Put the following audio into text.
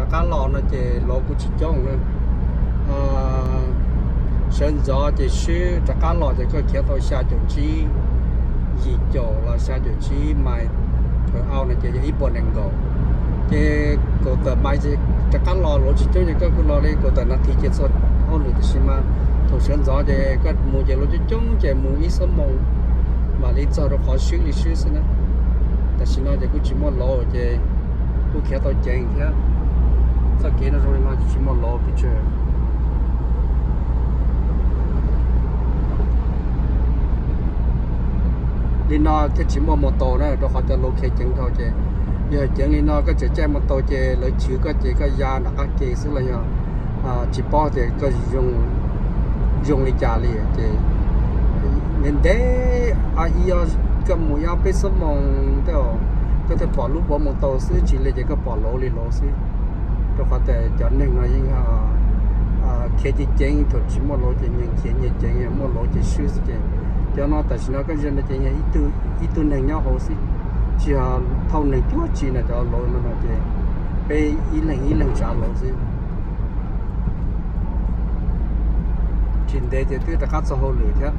Rov qab los no ces lov kuj tsis coob na. Sawv ntxov ces swb, rov qab los ces koj khiav tau xya caum tsib, yim caum los xya caum tsib mais per hour no ces yog ib puas nees nkaum. Ces kaum tawm mais ces rov qab los lov tsis coob ces koj kuj los li kaum tawm nas this ces txog hauj lwm. Tab sis mas thaum sawv ntxov ces koj mus ces lov coob coob ces mus ib xuab moos mam li txog rau qhov swb li swb xwb na. Tam sim no ces kuj tsis muaj lov ces kuj khiav tau ceev thiab. Txoj kev no zoo li no tsis muaj lov pes tsawg. Li no thiaj tsis muaj mus tau na, rau qhov cov lov khiav ceev dhau ces yog ceev li no koj tseem caij mus tau ces lawv chwv koj ces koj ya nram qab ke xwb los yog tsis paub tias koj zoo li cas li ces ntev ntev, koj mus ib ob peb xuab moos tej koj thiaj pom lub puav mus tau xwb, tsis li ces koj pom lov li lov xwb. Rau qhov tias cov neeg no yeej khiav ceev ceev, thaum tsis muaj lov ces nyias khiav nyias ceev, muaj lov ces swb xwb ces cov no tam sim no koj ntsia no ces yog ib tug neeg nyob hauv xwb, tsis yog thauj neeg cuab tsi na. Cov lov no no ces peb ib leeg ib leeg tsav lov xwb. Tsis ntev ces twb rov qab txog hauj lwm thiab.